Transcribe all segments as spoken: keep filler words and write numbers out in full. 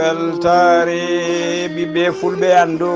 Weltaare ɓiɓɓe fulɓe, anndu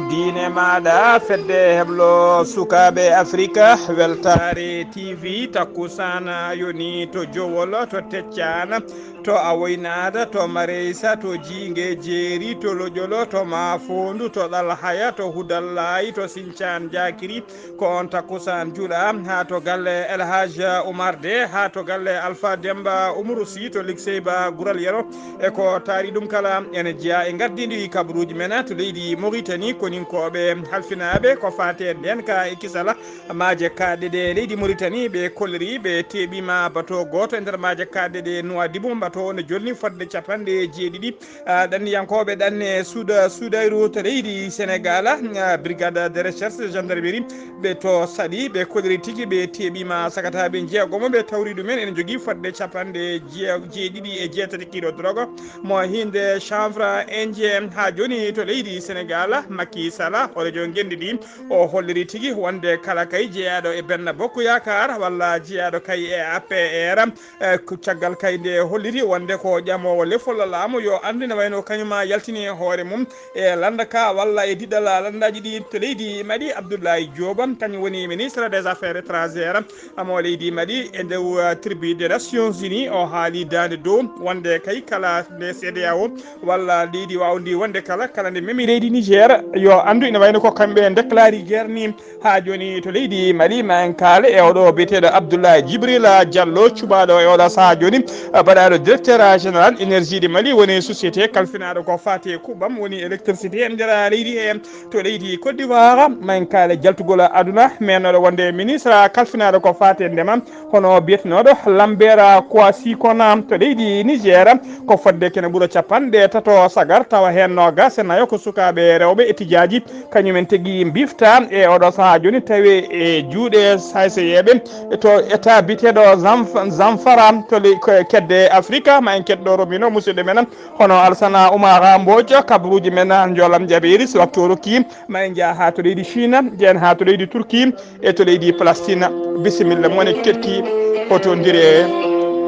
diine maaɗa, fedde heblo sukaaɓe Afrika. Weltaare T V, takkusaan yoni to Jowol, to Teccaan, to Awoynaada, to Mareysa, to Jiinge Jeeri, to Loƴol, to Maafoondu, to Ɗalhaya, to Hudallaay, to Sincaan Jaakiri, ko on takkusaan juuɗa haa to galle El Hadj Oumar De, haa to galle Alpha Demba Umaru Sy, to Likseyba Gural Yero, e ko taari ɗum kala. Ene jeyaa e ngardiindi kabaruuji men to leydi Mauritanie, koninkooɓe halfinaaɓe ko faati e ndeenka e kisal. Maaje kaaɗɗe ɗe leydi Mauritanie, ɓe kolliri ɓe teeɓiima bato gooto e nder maaje kaaɗɗe ɗe Nouadhibou, bato o ne jolni fodde capanɗe jeeɗiɗi. Ah, ɗanniyankooɓe ɗanne suuda, suudayru to leydi Sénégal, ah, brigade de recherche gendarmerie, ɓe to Saly, ɓe kolliri tigi, ɓe teeɓiima sagataaɓe jeegomo, ɓe tawri ɗumen ene jogii fodde capanɗe jee-, jeeɗiɗi e jeetati kilo drogue mo hinde chanvre indien. Haa jooni to leydi Sénégal, Macky Sall, horeejo ngenndi ndi, o holliri tigi wonde kala kay jeyaaɗo e Benno Bokk Yaakaar walla jeyaaɗo kay e A P R, e ko caggal kay nde holliri wonde ko ƴamoowo lefol laamu, yo anndu ene wayno kañum ma yaltini hoore mum e lannda ka walla e diɗɗal lanndaaji ɗi to leydi Mali. Abdoulaye Diop, kañum woni ministre des affaires étrangères mo leydi Mali, e nder, uh, tribune des Nations Unies, o haali daande dow wonde kay kala nde C E D E A O walla leydi waawndi wonde kala, kala nde memi leydi Niger, yo anndu ene wayno ko kamɓe déclari guerre ni. Haa jooni to leydi Mali, ma en kaale e oɗo biyeteeɗo Abdoulaye Djibril Diallo, cuɓaaɗo e oɗo sahaa jooni, baɗaaɗo directeur général énergie de Mali, woni société kalfinaaɗo ko faati e kuɓɓam, woni électricité e nder leydi he. To leydi Côte d'Ivoire, ma en kaale jaltugol aduna, meenooɗo wonde ministre kalfinaaɗo ko faati e ndema, hono biyetenooɗo Lambert Kwasi Kona. To leydi Niger, ko fodde kene ɓura capanɗe tato sagar, tawa heen noogas e nayo ko sukaaɓe rewɓe etijaaji, kañum en tigi mbifta e oɗo sahaa jooni, tawi e juuɗe sayseyeeɓe to état biyeteeɗo Zamf-, Zamfara, to le-, ko kedde Afrika. Ma en keɗɗo Romino, musidɗo men, hono Alsana Oumar Mbodj, kabaruuji men, njoolam jaɓeeri, so waktu o rokki, ma en njah haa to leydi Chine, njehen haa to leydi Turki, e to leydi Palestine. Bisimilla, mo ne keɗti, hotondire,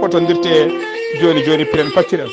hotondirte jooni jooni, piren pacciren.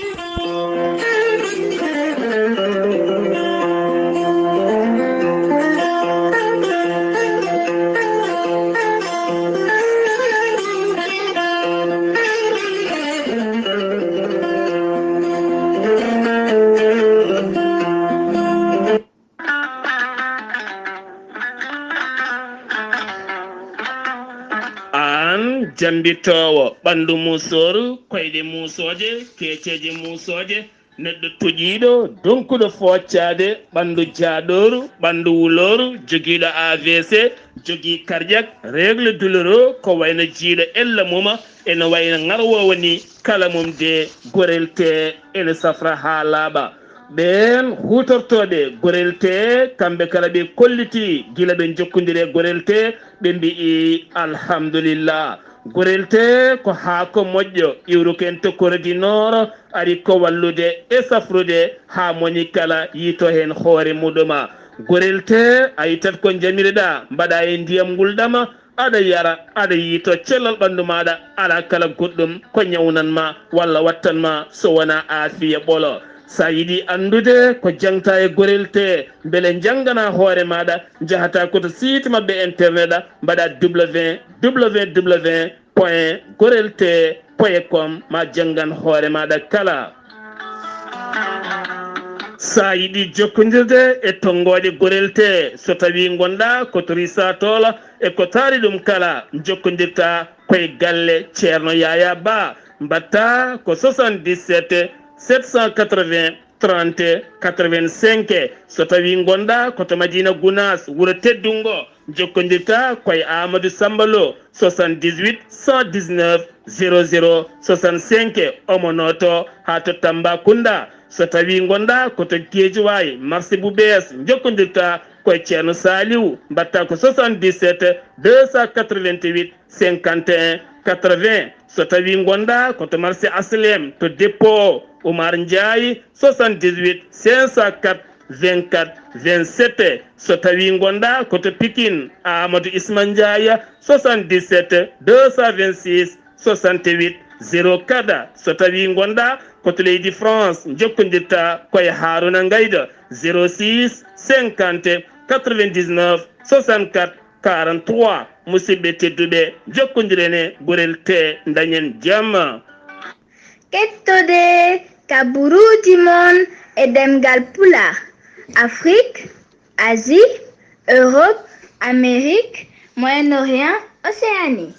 Aan jammbitoowo, ɓanndu muusooru, koyɗe muusooje, keeceeje muusooje, neɗɗo toƴiiɗo, donkuɗo fooccaade, ɓanndu jaaɗooru, ɓanndu wulooru, jogiiɗo A V C, jogii cardiaque, règle douloureux, ko wayno jiiɗo ella mum, ene wayno ŋarwoowo ni, kala mum de gorel tee ene safra haa laaɓa. Ɓeen huutortooɓe gorel tee, kamɓe kala ɓe kollitii gila ɓe njokkondiri e gorel tee, ɓe mbiyi alhamdulillah. Gorel tee ko haako moƴƴo, iwruken to Corée du Nord, ari ko wallude e safrude haa moni kala yiito heen hoore muɗuma. Gorel tee a ittat ko njamiriɗaa, mbaɗaa e ndiyam ngulɗama, aɗa yara, aɗa yiito cellal ɓanndu maaɗa, alaa kala goɗɗum ko ñawnan ma walla wattan ma so wonaa aafiya ɓolo. So a yiɗi anndude ko jaŋta e gorel tee, mbele njannganaa hoore maaɗa, njahataa ko to site maɓɓe internet a, mbaɗaa W W W point gorel tee point com, ma janngan hoore maaɗa kala. So a yiɗi jokkondirde e tonngooɗe gorel tee, so tawii ngonɗaa ko to Risatol e ko taari ɗum kala, njokkondirtaa ko e galle Ceerno Yaya Ba, mbaɗtaa ko soixante-dix-sept sept cent quatre-vingts trente quatre-vingt-cinq. So tawii ngonɗaa ko to Madina Gunaas, wuro teddungo, njokkondirtaa ko e Amadou Samba Lo, soixante-dix-huit cent dix-neuf zéro zéro soixante-cinq, omo nooto haa to Tambacounda. So tawii ngonɗaa ko to Guédiawaye, marché bu bees, njokkondirtaa Ko e Ceerno Saliou, mbaɗtaa ko soixante-dix-sept deux cent quatre-vingt-huit cinquante et un quatre-vingts. So tawii ngonɗaa ko to marché Aslem, to dépôt o, Oumar Ndiaye, soixante-dix-huit cinq cent quatre vingt-quatre vingt-sept. So tawii ngonɗaa ko to Pikine, Amadou Isma Ndiaye, soixante-dix-sept deux cent vingt-six soixante-huit zéro quatre. So tawii ngonɗaa ko to leydi France, njokkondirtaa ko e Harouna Ngaïda, zéro six cinquante quatre-vingt-dix-neuf soixante-quatre quarante-trois. Musidɓe tedduɓe, njokkondiren e gurel tee, ndañen jam. Kettode kaburuuji mon e ɗemngal Pulaar, Afrique, Asie, Europe, Amérique, Moyen-Orient, Océanie.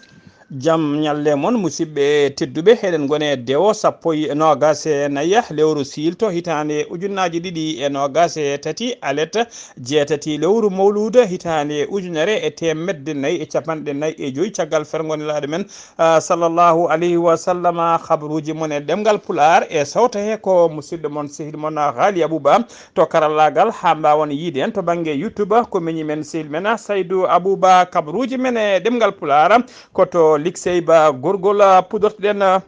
Jam ñalle mon, musidɓe tedduɓe. Eɗen ngoni e dewo sappo e noogas e nayi lewru siilto, hitaande ujunnaaji ɗiɗi e noogas e tati, alet jeetati lewru mawluuda, hitaande ujunere e teemedde nayi e capanɗe nayi e joy caggal fergo Nelaaɗo men, ah, sallallahu alayhi wa sallama. Habaruuji mon e ɗemngal Pulaar e sawto he ko musidɗo mon, sehil mon, Haali Abuba. To karallaagal, haa mbaawon yiide en to bannge YouTube, ko miñi men, sehil men, Saydu Abuba. Kabaruuji men e ɗemngal Pulaar ko to Likseyba Gorgol pudortoɗen.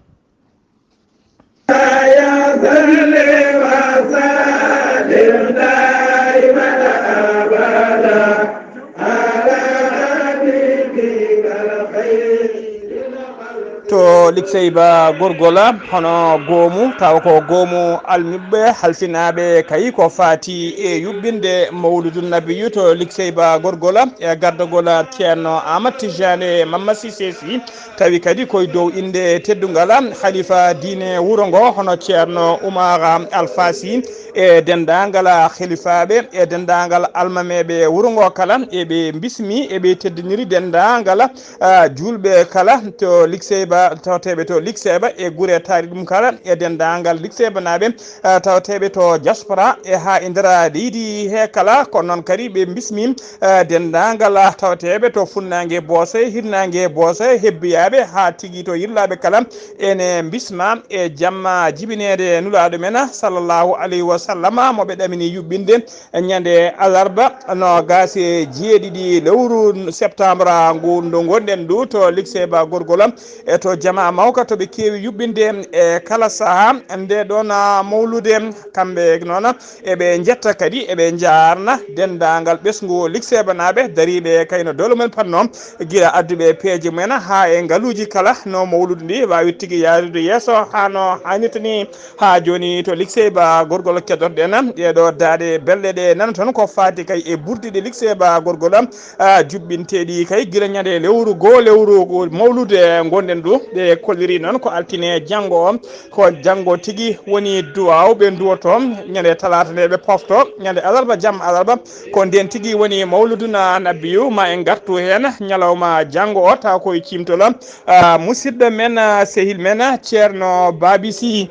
To Likseyba Gorgol, hono goomu, tawa ko goomu almuɓɓe halfinaaɓe kay ko faati e yuɓɓinde Mawludu Nabiyu to Likseyba Gorgol, e gardagol Ceerno Amat Tijani Mamma Sise Sy, tawi kadi koye dow innde teddungal halifa diine wuro ngo, hono Ceerno Umar Alfasi, e denndaangal halifaaɓe, e denndaangal almameeɓe wuro ngo kala, eɓe mbismi, eɓe teddiniri denndaangal, ah, juulɓe kala to Likseyba, tawteeɓe to Likseyba e gure taari ɗum kala, e denndaangal Likseybanaaɓe, ah, tawteeɓe to diaspora e haa e nder leydi he kala. Ko noon kadi ɓe mbismi, ah, denndaangal, ah, tawteeɓe to funnaange Boose, hirnaange Boose, hebbiyaaɓe haa tigi to yirlaaɓe kala. Ene mbisma e jamma jibineede Nulaaɗo men, sallallahu alayhi wa sallama, mo ɓe ɗamini yuɓɓinde ñande alarba noogas e jeeɗiɗi lewru septembre ngu, ndu ngonɗen ndu to Likseyba Gorgol, e to jama mawka to ɓe keewi yuɓɓinde e kala saha. Nde ɗon, ah, mawlude, kamɓe noon eɓe njetta kadi, eɓe njaarna denndaangal ɓesngu Likseybanaaɓe dariiɓe kayno dolo men panno, gila adduɓe peeje mumen haa e ngaluuji kala, no mawludu ndi waawi tigi yaarude yeeso haa no haanirta ni. Haa jooni to Likseyba Gorgol keddorɗen ɗeeɗo daaɗe belɗe ɗe nana toon ko faati kay e burdi ɗi Likseyba Gorgol, ah, juɓɓinteeɗi kay gila ñande lewru goo lewru mawlude ngonɗen ndu. Ɓe kolliri noon ko altine janngo o, ko janngo tigi woni duwaaw ɓe nduwoto, ñande talaata nde ɓe pofto, ñande alarba, jamma alarba, ko ndeen tigi woni mawludu na Nabiyu. Ma en ngartu heen ñalawma janngo o, taw koye ciimtol, ah, musidɗo men, ah, sehil men, ah, Ceerno Baabi Sy.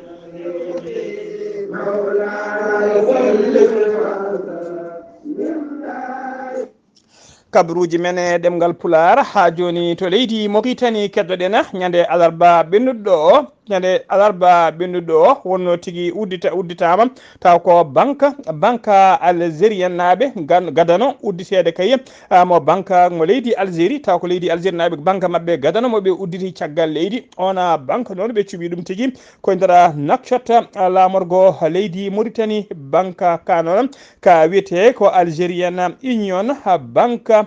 Kabaruuji men e ɗemngal Pulaar haa jooni to leydi Moritani keddoɗen ñande alarba ɓennuɗo o. Ñande alarba ɓennuɗo o wonno tigi uddita, udditaama, taw ko banque, banque algérienne naaɓe gan-, gadano udditeede kay, ah, mo banque mo leydi Algérie, taw ko leydi Algérie naaɓe banque maɓɓe gadano mo ɓe udditi caggal leydi. Ona banque noon ɓe cuɓi ɗum tigi ko e nder Nouakchott, ah, laamorgo leydi Moritani. Banque ka noon ka wiyetee ko Algérienne Union Banque.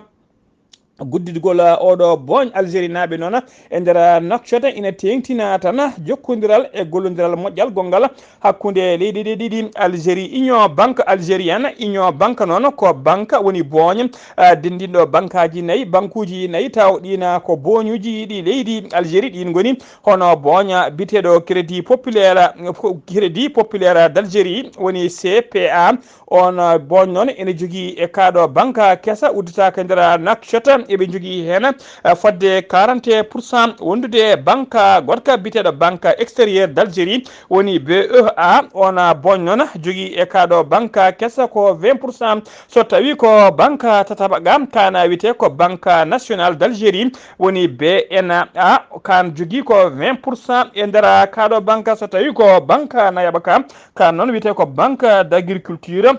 Gudditgol oɗo booñ Algérie naaɓe noon e nder Nouakchott ina teeŋtina tan jokkondiral e gollondiral moƴƴal gonngal hakkunde leyɗe ɗe ɗiɗi. Algérie, Union Banque Algérienne, Union Banque noon ko banque woni booñ, ah, denndinɗo bankaaji nayi, bankuuji nayi, taw ɗiina ko booñuuji ɗi leydi Algérie, ɗiin ngoni hono booñ biteeɗo Crédit Populaire, Crédit Populaire d'Algérie, woni C P A. On, uh, booñ noon ene jogii e kaaɗo banque kesa udditaaka e nder Nouakchott. Eɓe njogii heen, uh, fodde quarante pour cent wondude banque goɗka biyeteeɗo Banque Extérieure d'Algérie, woni B E A. On, uh, booñ noon jogii e kaaɗo banque kesa ko vingt pour cent. So tawii ko banque tataɓa ga, kana wiyetee ko Banque Nationale d'Algérie, woni B N A, kan jogii ko vingt pour cent e nder kaaɗo banque. So tawii ko banque nayaɓa ka, kan noon wiyetee ko Banque d'Agriculture,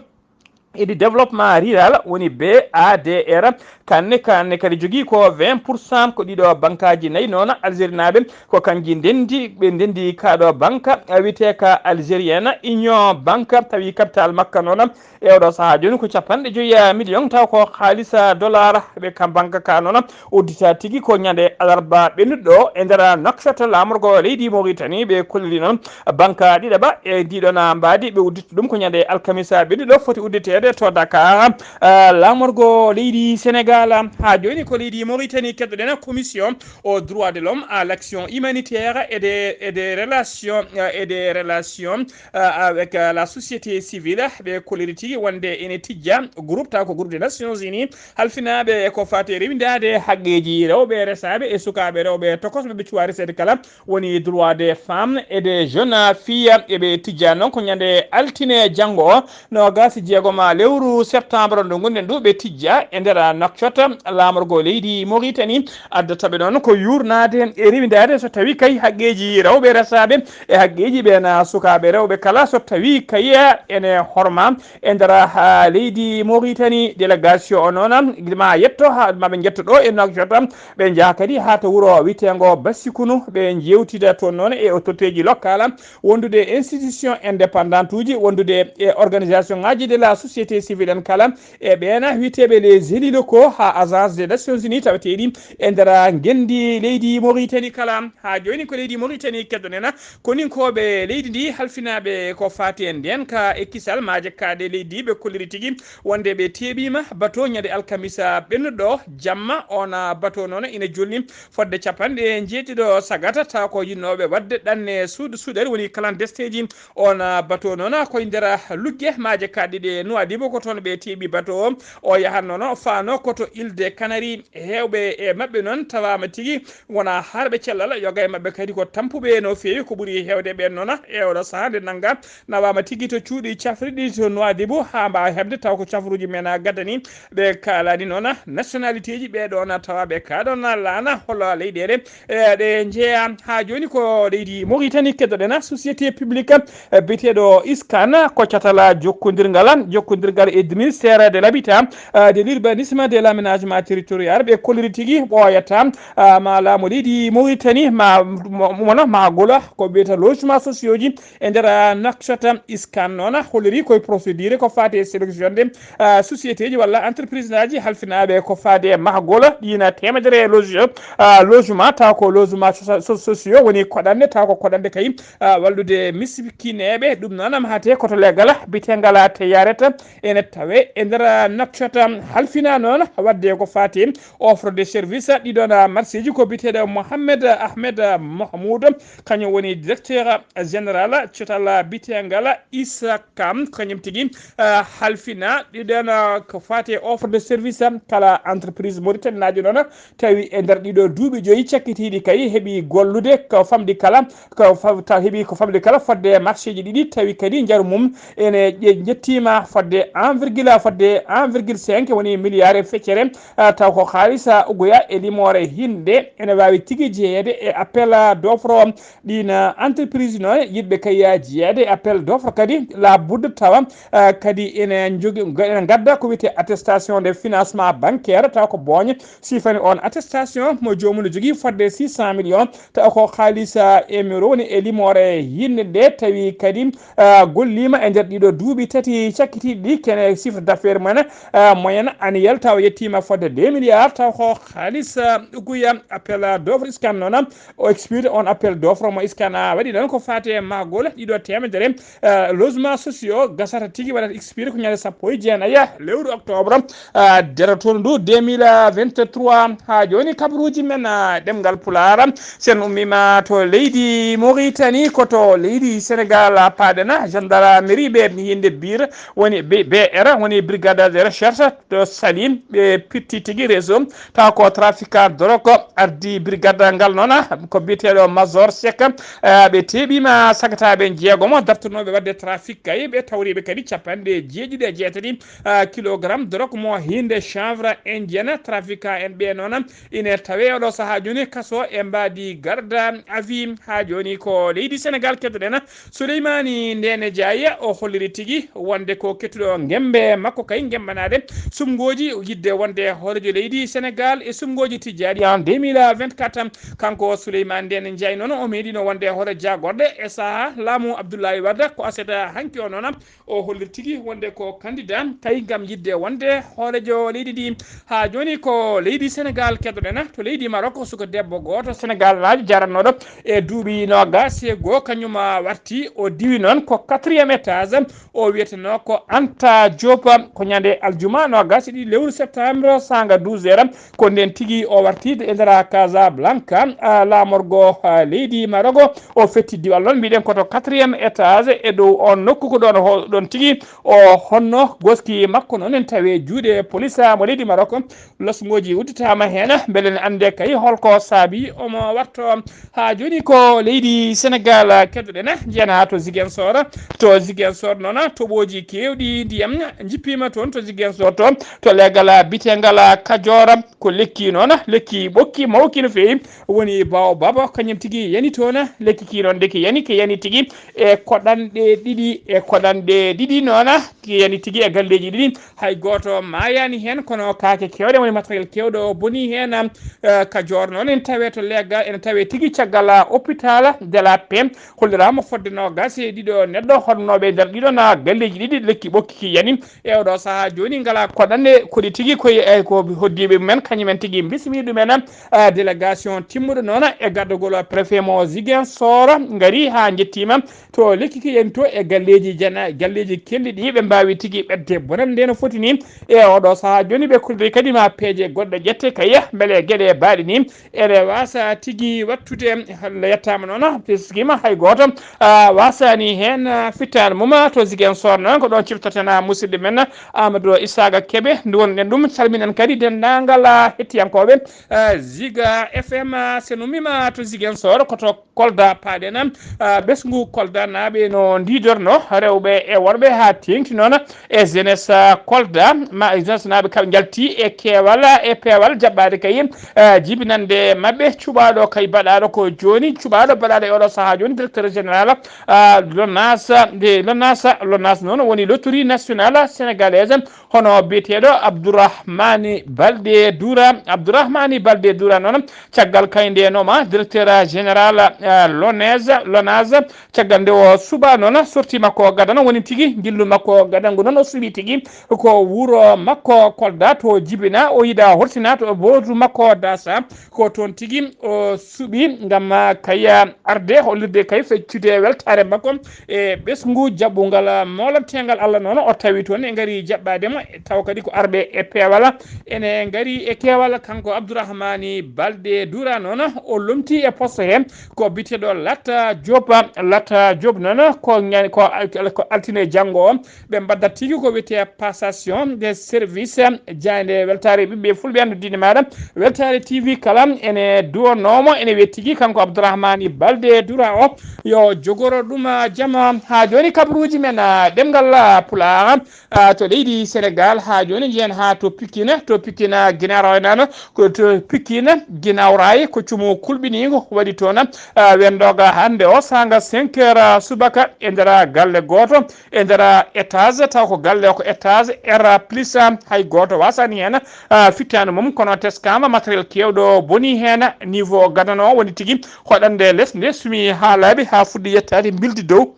et du développement rural, woni B A D R. Kanne kanne kadi jogii ko vingt pour cent, ko ɗiɗo bankaaji nayi noon algérie naaɓe, ko kanji ndendi, ɓe ndendi kaɗo banque wiyeteka Algérienne Union Banque, tawi capital makka noon e oɗo sahaa jooni ko capanɗe joyi million, taw ko haalisa dollar. Ɓe kam banque ka noon uddita tigi ko ñande alarba ɓennuɗo e nder nokshot lamorgo leydi Mauritanie. Ɓe kolliri noon banque ɗiɗaɓa e ndiɗon mbaadi, ɓe uddita ɗum ko ñande alkamisa ɓennuɗo, foti udditeede to Dakar, ah, lamorgo leydi Sénégal. Ha jooni ko leydi Mauritanie keddoɗen, commission au droit de l'homme, à l'action humanitaire et des, et des relations, euh, et des relations, euh, avec, euh, la société civile. Ɓe kolliri tigi wonde ene tijja groupe, taw ko groupe des Nations Unies, halfinaaɓe e ko faati e rewindaade haqqeeji rewɓe resaaɓe e sukaaɓe rewɓe tokosɓe ɓe cuwaari seede kala, woni droit des femmes et des jeunes filles. Eɓe tijja noon ko ñande altine janngo o, noogas e jeegom lewru septembre ndu ngonɗen ndu, ɓe tijja e nder nokshot lamorgo leydi Mauritanie. Addata ɓe noon ko yuurnaade e rewindaade so tawi kay haqqeeji rewɓe resaaɓe e haqqeeji ɓeen sukaaɓe rewɓe kala, so tawi kay ene horma e nder, ha, leydi Mauritanie. Délégation o noon ma yetto, ha, ma ɓe njetto ɗo e nokshot, ɓe njaha kadi ha to wuro wiyeteengo Bassikunu, ɓe njeewtida toon noon e autoritéji locale, wondude e institution indépendante uji, wondude e organisation ngaji de la société civile en kala, e ɓeena wiyeteeɓe les élus locaux ha agence des Nations Unies taweteeɗi e nder ngenndi leydi Mauritanie kala. Ha jooni ko leydi Mauritanie keddoɗen, koninkooɓe leydi ndi halfinaaɓe ko faati e ndeenka e kisal maaje kaaɗe leydi, ɓe kolliri tigi wonde ɓe teeɓiima bateau ñande alkamisa ɓennuɗo jamma. On bateau noon ina jolni fodde capanɗe njeeɗiɗo sagata, taw ko yinnooɓe waɗde ɗanne suudu suuɗere, woni clandestinji. On bateau noon ko e nder lugge maaje kaaɗe ɗe Nouadhibou, ko toon ɓe teeɓi bateau o. O yahan noon faano ko to Île des Canaries. Heewɓe e maɓɓe noon tawaama tigi wona harɓe cellal, yoga e maɓɓe kadi ko tampuɓe no feewi. Ko ɓuri heewde ɓeen noon e oɗo sahaa nde nannga nawaama tigi to cuuɗi cafriɗi to Nouadhibou haa mbaawa heɓde taw ko cafruuji men a gaddani. Ɓe kaalani noon nationalité ji ɓee ɗoon tawaaɓe ka ɗoon laana holo leyɗeele, e, ɗe njeeya. Haa jooni ko leydi Mauritanie keddoɗen, société publique, e, biyeteeɗo Iskan, ko catala jokkondirngal, jokkondirngal e ministère de l'habitat, e, de l'urbanisme, de l'aménagement territorial. Ɓe kolliri tigi ɓooyata, e, ma laamu leydi Mauritanie, ma, mo, mo, ma gola ko wiyata logement sociaux ji e nder, ah, nokshot. Iskan noon holliri koye procédure ko faati e sélection de, ah, société ji walla entreprise ngaji halfinaaɓe ko faati e mahgol ɗiina teemedere e loge, ah, logement, taw ko logement so-, so-, sociaux woni koɗanɗe, taw ko koɗanɗe kay, ah, wallude miskineeɓe. Ɗum noon mahate ko to leggal biyetengal Teyaret ene tawe e nder nokshot. Halfina noon wadde ko faati offre de service ɗiɗon marché ji ko biyeteeɗo Mohamed Ahmed Mahmoud, kañum woni directeur général cotal biyetengal Issa Kam, kañum tigi, ah, halfina ɗiɗon, ah, ko faati e offre de service kala entreprise mauritaninajo noon tawi e nder ɗiɗo duuɓi joyi cakkitiiɗi kay heɓi gollude ko famɗi kala, ko fa-, taw heɓi ko famɗi kala fodde marché ji ɗiɗi, tawi kadi njaru mum ene ƴe-, ƴettiima fodde un virgule, fodde un virgule cinq woni milliard e feccere, ah, taw ko haalisa ugoya e limoore hinde ene waawi tigi jeyeede e appel d'offre o. Ɗiin, ah, entreprise noon yiɗɓe kay jeyeede e appel d'offre kadi la budde tawa, ah, kadi ene njogi, ene ngadda ko wiyetee attestation de financement bancaire, taw ko booña sifani on attestation mo joomum no jogii fodde six cent millions, taw ko haalisa euro woni e limoore hinde nde tawi kadi, ah, golliima e nder ɗiɗo duuɓi tati cakkitiiɗi ɗi, kene chiffre d'affaires mum, ah, moyenne annuel taw yettiima fodde deux milliards, taw ko haalisa ugoya. Appel d'offre Iskan noon o expire on appel d'offre mo Iskan, ah, waɗi ɗon ko faati e mahgol ɗiɗo teemedere, ah, logement sociaux gasata tigi waɗata expire ko ñande sappo e jeenayi lewru octobre, ah, dero toon ndu deux mille vingt-trois. Haa jooni kabaruuji men, ah, ɗemngal Pulaar, sen ummiima to leydi Mauritanie, ko to leydi Sénégal, ah, paaɗen, ah, gendarmerie ɓe yinde biir woni B-, B R, woni brigade de recherche to Saly, ɓe pitti tigi réseau, taw ko trafiquant drogue ardii brigade ngal noon, ah, ko biyeteeɗo Major Seck, ah, ɓe teeɓiima sagataaɓe jeegomo dartunooɓe waɗde trafic kay, ɓe tawriiɓe kadi capanɗe jeeɗiɗi e jeetati, ah, kilogramme drogue mo hinde chanvre indien. Trafiquant en ɓe noon ine tawe oɗo sahaa jooni kaso e mbaadi garde à vue. Haa jooni ko leydi Sénégal keddoɗen. Souleymani Ndene Ndiaye o holliri tigi wonde ko kettuɗo ngemmbe makko kay ngemmbanaade suɓngooji yiɗde wonde hooreejo leydi Senegaal e suɓngooji tijjaaɗi en deux mille vingt-quatre. Kanko Souleymane Ndéné Ndiaye noon, o meeɗiino wonde hoore jaagorɗe e sahaa laamu Abdoulaye Wade. Ko aset hanki o noon, o holliri tigi wonde ko candidat kay ngam yiɗde wonde hooreejo leydi ndi. Haa jooni ko leydi Senegaal keɗoɗen, to leydi Maroc, suka debbo gooto Senegaalnaajo jarannooɗo e duuɓi noogaas e goo, kañum warti, o diwi noon ko quatrième étage. O wiyetenoo ko Anta Diop. Ko ñande aljuma noogaas e ɗiɗi lewru septembre, saanga douze heures, ko ndeen tigi o warti e nder Casablanca, ah, laamorgo, ah, leydi Maroc. O fetti diwal noon, mbiɗen ko to quatrième étage e dow oon nokku, ko ɗoon ho-, ɗoon tigi o honno goski makko noon en tawi e juuɗe police mo leydi Maroc. Losngooji udditaama heen, mbele en annde kay holko saabi omo warto. Haa jooni ko leydi Senegaal keɗoɗen, njiyen haa to Ziguinchor. To Ziguinchor noon, toɓooji keewɗi ndiyam njippiima toon to Ziguinchor to, to leegal biyeteegal Kajoor. Ko lekki noon, lekki ɓokki mawki no feewi, woni baobab, kañum tigi yani toon. Lekki ki noon, nde ki yani, ki yani tigi e koɗanɗe ɗiɗi, e koɗanɗe ɗiɗi noon, ki yani tigi e galleeji ɗiɗi. Hay gooto maayaani heen, kono kaake keewɗe, woni matériel keewɗo o bonii heen. Eh, Kajoor noon ene tawee to leegal, ene tawee tigi caggal, ah, hôpital de la Paix. Holliraama fodde noogaas e ɗiɗo neɗɗo honnooɓe e nder ɗiɗo na galleeji ɗiɗi, lekki ɓokki ki yani. E oɗo sahaa jooni ngalaa koɗanɗe, koɗi tigi koye, eh, ko hoddiiɓe mumen, kañumen tigi mbismii ɗumen, eh, délégation timmuɗo noon e gardagol préfet mo Ziguinchor, ngari haa njettiima to lekki ki yani to e galleeji jana-, galleeji kelɗi ɗi ɓe mbaawi tigi ɓetde bonannde no foti ni. E oɗo sahaa jooni ɓe kolliri kadi ma peeje goɗɗe ƴette kay, mbele geɗe baaɗe ni ene waasa tigi wattude. Hannde yettaama noon, teskima hay gooto, ah, waasaani heen, ah, fittaandu mum, ah, to Ziguinchor noon, ko ɗoon ciftoten, ah, musidɗo men, ah, Amadou Isaka Kebe, nduwonɗen ɗum, calminen kadi denndaangal, ah, hettiyankooɓe, ah, Ziga F M, ah, so nummiima to Ziguinchor, ko to Kolda paaɗen, ah, ɓesngu Kolda naaɓe no ndiidorno, rewɓe e worɓe, haa teeŋti noon e jeunesse, ah, Kolda, ma e jeunesse naaɓe kam njalti e keewal, e peewal jaɓɓaade kay, ah, jibinande maɓɓe cuɓaaɗo kay baɗaaɗo ko jooni, cuɓaaɗo baɗaaɗo e oɗo sahaa jooni, directeur général, ah, LONASE, de LONASE, LONASE noon woni loterie nationale sénégalaise, hono biyeteeɗo Abdourahmani Balde Doura. Abdourahmani Balde Doura noon, caggal kay nde nooma directeur général, eh, LONASE, LONASE, caggal nde o suɓa noon, sorti makko gadano woni tigi, njillu makko gadangu noon o suɓi tigi ko wuro makko Kolda to jibina, o yiɗa hortina to bootu makko dasa, ko toon tigi o suɓi ngam, ah, kay, ah, arde hollirde kay feccude weltaare makko e ɓesngu jaɓɓungal, ah, moolanteengal Allah noon. O tawi toon e ngari jaɓɓaade mo, taw kadi ko arɓe e peewal ene ngari e keewal. Kanko Abdourahmani Balde Doura noon, o lomti e poste he ko biyeteeɗo Latta Diop. Latta Diop noon ko ñande, ko al-, ko altine janngo o, ɓe mbaɗat tigi ko wiyetee passation de service. Jaaynde weltaare ɓiɓɓe fulɓe, anndu diine maaɗa, weltaare T V kala ene duwonoomo, ene wiya tigi kanko Abdourahmani Balde Doura o, yo jogoro ɗum, ah, jama. Haa jooni kabaruuji men, ah, ɗemngal, ah, Pulaar, ah, to leydi Senegaal. Haa jooni njiyen haa to Pikine, to Pikine, ah, Guinaw Rail noon, ko to Pikine Guinaw Rail, ko cumu kulɓiniingo waɗi toon, ah, wendooga hannde o saanga cinq heures, ah, subaka e nder galle gooto. E nder étage, taw ko galle o ko étage R plus, hay gooto wasaani heen, ah, fittaandu mum, kono teskaama matériel keewɗo boni heen, niveau gadano o woni tigi hoɗande les nde sumi haa laaɓi haa fuɗɗi yettaade mbildi dow.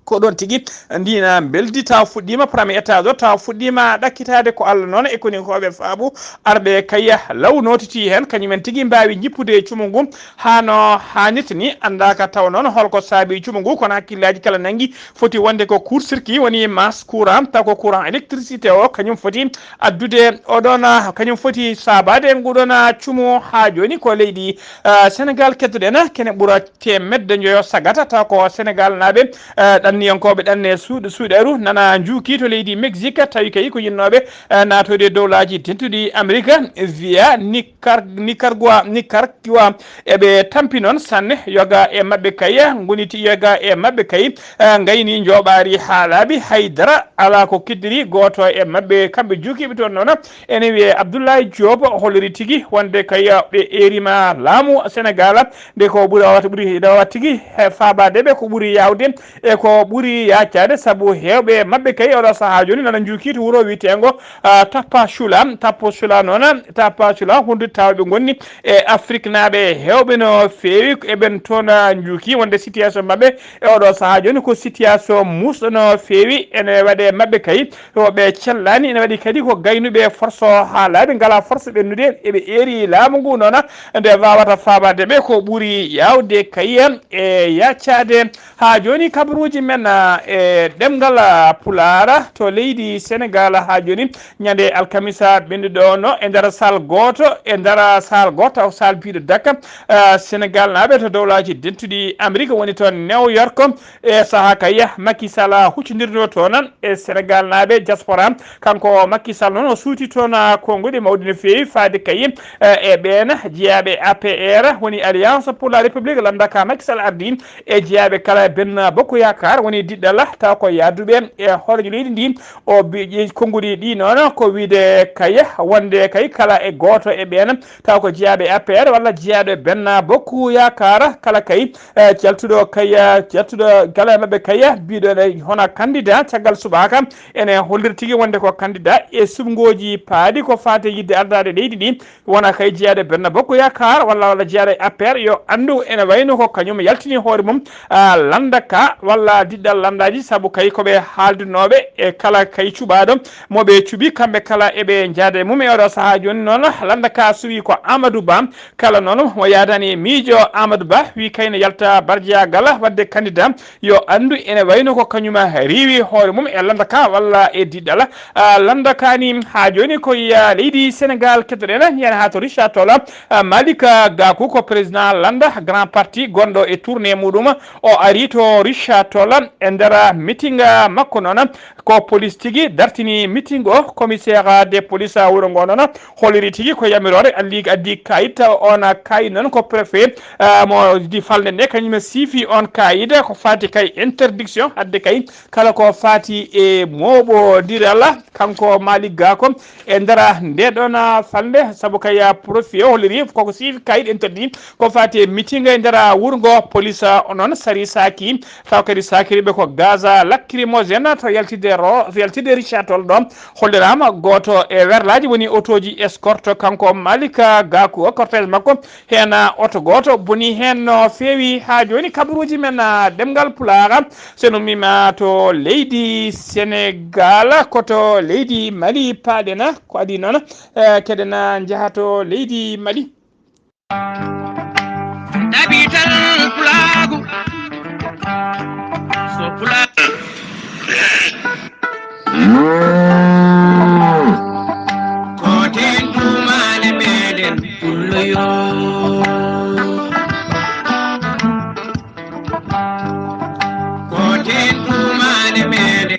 Ko ɗoon tigi ndiina mbeldi taw fuɗɗiima premier étage o, taw fuɗɗiima ɗakkitaade ko Allah noon e koni ko ɓe faabu arɓe kay law nootiti heen, kañumen tigi mbaawi jippude e cumu ngu haa no haanirta ni, anndaaka taw noon holko saabi cumu ngu, kono hakkillaaji kala nanngi foti wonde ko court circuit woni masse courant, taw ko courant électricité o kañum foti addude oɗon, kañum foti saabaade nguɗon cumu. Haa jooni ko leydi, ah, Senegaal keddoɗen, kene ɓura teemedde njoyo sagata, taw ko Senegaal naaɓe, ah, ɗanniyankooɓe ɗanne suuɗ-, suuɗeeru nana njuuki to leydi Mexique, tawi kay ko yinnooɓe, ah, naatoyde e dowlaaji dentuɗi Amerika via Nicar-, Nicaragua, Nicaragua. Eɓe tampi noon sanne, yoga e maɓɓe kay, ngoniti yoga e maɓɓe kay, eh, ngayni njooɓaari haa laaɓi, hay dara alaa ko kiddiri gooto e maɓɓe. Kamɓe juukiiɓe toon noon, ene wiyee Abdoulaye Diop, holliri tigi wonde kay ɓe eeriima laamu Senegaal, nde ko ɓuri wawata, ɓuri wawata tigi he faabaade ɓe, ko ɓuri yaawde e ko ɓuri yaacaade, sabu heewɓe maɓɓe kay oɗo sahaa jooni nana njuukii to wuro wiyeteengo, ah, Tapachula. Tapachula noon, Tapachula, hondude tawa ɓe ngonni e Afrik naaɓe heewɓe no feewi, eɓen toon, ah, njuukii wonde situation maɓɓe e oɗo sahaa jooni ko situation muusɗo no feewi, ene waɗe maɓɓe kay, to ɓe cellaani, ene waɗi kadi ko gaynuɓe force o haalaade, ngala force ɓennude, eɓe eeri laamu ngu noon, nde waawata faabaade ɓe ko ɓuri yaawde kay e yaacaade. Haa jooni kabaruuji men, ah, e ɗemngal, ah, Pulaar to leydi Senegaal haa jooni ñande alkamisa ɓennuɗo no e nder saal gooto, e nder saal gooto, taw saal biiɗo Dakar, ah, Senegaal naaɓe to dowlaaji dentuɗi Amerik woni toon New York. E sahaa kay Macky Sall huccondirno toon e Senegaal naaɓe diaspora. Kanko Macky Sall noon o suuti toon, ah, konnguɗi mawɗi no feewi faade kay, eh, e ɓeen jeyaaɓe A P R woni Alliance pour la République, lannda ka Macky Sall ardi e jeyaaɓe kala Benno Bokk Yaakaar woni diɗɗal taw ko yahduɓe e hooreejo leydi ndi. O bi-, ƴe-, konnguɗi ɗi noon ko wiyde kay wonde kay kala e gooto e ɓeen taw ko jeyaaɓe A P R walla jeyaaɗo Benno Bokk Yaakaar kala kay, eh, caltuɗo kay, eh, caltuɗo kala e maɓɓe kay biiɗo ene hono candidat caggal subaka ene holliri tigi wonde ko candidat e suɓngooji paaɗi ko faati e yiɗde ardaade leydi ndi. Wona kay jeyaaɗo Benno Bokk Yaakaar walla, walla jeyaaɗo A P R yo anndu ene wayno ko kañum yaltini hoore mum, ah, lannda ka walla diɗɗal lanndaaji, sabu kay ko ɓe haaldunooɓe e kala kay cuɓaaɗo mo ɓe cuɓi, kamɓe kala eɓe njaada e mum. E oɗo sahaa jooni noon, lannda ka suɓi ko Amadou Ba, kala noon mo yaadaani e miijo Amadou Ba, wi kay ne yalta barjaagal waɗde candidat, yo anndu ene wayno ko kañum riiwi hoore mum e lannda ka walla e diɗɗal. Ah, lannda ka ni haa jooni ko yiya leydi Senegaal, keddoɗen yani haa to Richard Toll. Ah, Malick Gakou ko président lannda grand parti gonɗo e tournée muɗum. O ari to Richard Toll e nder meeting makko noon. Ko police tigi dartini meeting o, commissaire de police wuro ngo noon holliri tigi ko yamiroore addi, addi kayit. On kayit noon ko préfet, ah, mo di falnde nde kañum siifi on kayit ko faati kay interdiction hadde kay kala ko faati e mooɓondiral. Kanko Malick Gakou e nder nde ɗon, ah, falnde, sabu kay, ah, préfet o holliri koko siifi kayit interdit ko faati e meeting e nder, ah, wuro ngo police, ah, o noon sari saaki. Taw kadi saakiriiɓe ko gaz lacrymogène to yaltide ro-, to yaltide Richard Toll ɗo. Holliraama gooto e werlaaji woni otooji escorte kanko Malick Gakou, cortège makko heen oto gooto boni heen no feewi. Haa jooni kabaruuji men, ah, ɗemngal Pulaar, so en ummiima to leydi Senegaal, ko to leydi Mali paaɗen, ko adii noon, eh, keɗen njaha to leydi Mali. Ɗaɓital pulaagu, so pulaagu. Ko teen tuumaale meɗen pullo yo. Ko teen tuumaale meɗen.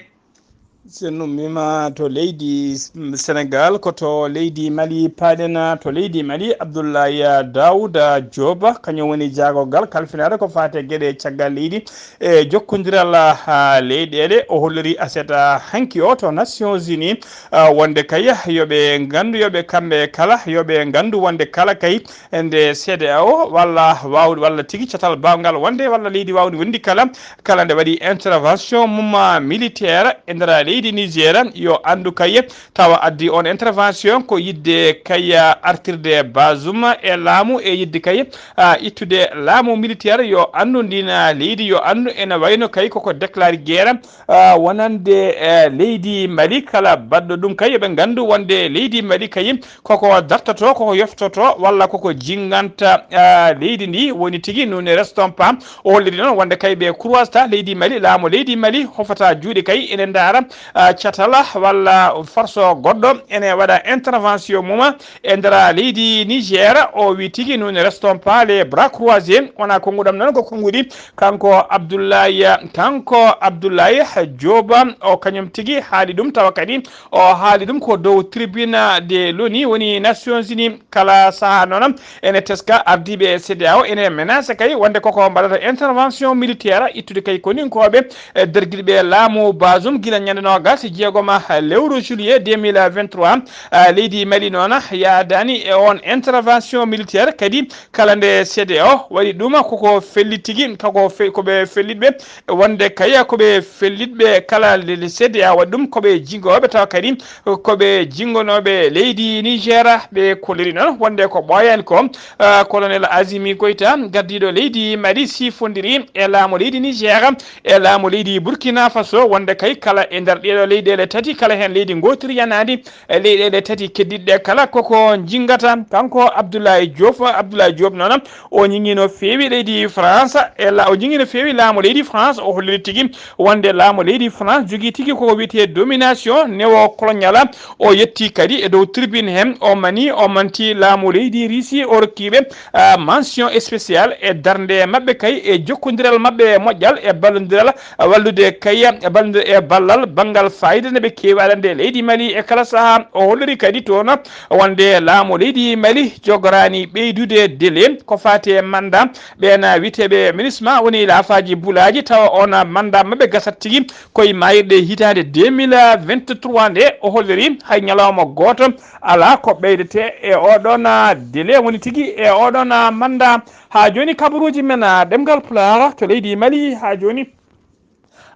So en ummiima to leydi Senegaal, ko to leydi Mali paaɗen, to leydi Mali, Abdoulaye Daouda Diop, kañum woni jaagorgal kalfinaare ko faati e geɗe caggal leydi e jokkondiral, ah, leyɗeele. O holliri aset, ah, hanki o to Nations Unies, ah, wonde kay yo ɓe nganndu, yo ɓe kamɓe kala, yo ɓe nganndu wonde kala kay nde C D A O walla waawde, walla tigi catal baawngal wonde, walla leydi waawdi wondi kala, kala nde waɗi intervention mum militaire e nder leydi Niger, yo anndu kay tawa addi on intervention ko yiɗde kay artirde Bazoum e laamu, e yiɗde kay, ah, ittude laamu militaire, yo anndu ndin leydi, yo anndu ene wayno kay koko déclare guerre, ah, wonande, eh, leydi Mali. Kala baɗɗo ɗum kay yo ɓe nganndu wonde leydi Mali kay koko dartoto, koko yoftoto, walla koko jinganta, ah, leydi ndi. Woni tigi, nous ne restons pas. O holliri noon wonde kay ɓe kurwasta leydi Mali, laamu leydi Mali hofata juuɗe kay ene ndaara, ah, catal walla force goɗɗo ene waɗa intervention mum e nder leydi Niger. O wi tigi, nous ne restons pas les bras croisés. Wona konnguɗam noon, ko konnguɗi kanko Abdoulaye, kanko Abdoulaye Diop, o kañum tigi haali ɗum, tawa kadi o haali ɗum ko dow tribune de l'ONU, woni Nations Unies. Kala sahaa noon ene teska ardiiɓe C D A O ene menace kay wonde koko mbaɗata intervention militaire ittude kay koninkooɓe, e dergirɓe laamu Bazoum gila ñande noogaas Alsi jeegoma lewru juillet deux mille vingt-trois, ah, leydi Mali noon yaadaani e on intervention militaire, kadi kala nde C D A O waɗi ɗum koko fellit tigi, koko fe-, ko ɓe fellitɓe wonde kay ko ɓe fellitɓe kala le, le C D A O waɗi ɗum ko ɓe jingooɓe tawa kadi ko ɓe jingonooɓe leydi Niger ɓe kolliri noon wonde ko ɓooyaani ko. Ah, colonel Azimi Goïta gardiiɗo leydi Mali sifondiri e laamu leydi Niger e laamu leydi Burkina Faso wonde kay kala e nder ɗeɗo leyɗeele tati kala heen leydi ngootiri yanaandi e leyɗeele tati keddiɗɗe kala koko jingata. Kanko Abdoulaye Diop, Abdoulaye Diop noon o ñiŋi no feewi leydi France e la, o ñiŋi no feewi laamu leydi France, o holliri tigi wonde laamu leydi France jogii tigi koko wiyetee domination néocoloniale. O yetti kadi e dow tribune heen, o mani, o manti laamu leydi Russie, o rokkiiɓe, ah, mention spéciale e darnde maɓɓe kay e jokkondiral maɓɓe moƴƴal e ballondiral, ah, wallude kay e ballondir-, e ballal banngal fayida nde ɓe keewi aɗande leydi Mali e kala sahaa. O holliri kadi toon wonde laamu leydi Mali jogoraani ɓeydude délai ko faati e manda ɓeen witeɓe MINUSMA woni laafaaji bulaaji tawa on manda maɓɓe gasat tigi koye maayirɗe hitaande deux mille vingt-trois nde. O holliri hay ñalawma gooto alaa ko ɓeydetee e oɗon délai woni tigi e oɗon manda. Haa jooni kabaruuji men ɗemngal Pulaar to leydi Mali haa jooni.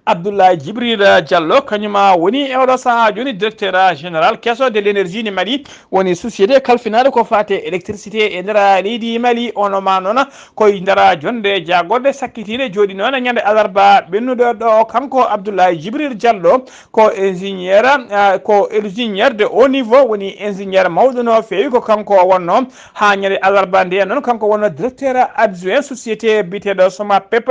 Abdoulaye Djibril Diallo kañum woni e oɗo sahaa jooni directeur général Caisse de l'énergie ni Mali, woni société kalfinaaɗo ko faati e électricité e nder leydi Mali. Ono ma noon koye nder jonde jaagorɗe sakkitiiɗe jooɗi noon e ñande alarba ɓennuɗo ɗo. Kanko Abdoulaye Djibril Diallo ko ingénieur, ah, ko ingénieur de haut niveau, woni ingénieur mawɗo no feewi. Ko kanko wonno haa ñande alarba nde noon kanko wonno directeur adjoint société biyeteeɗo Somapep.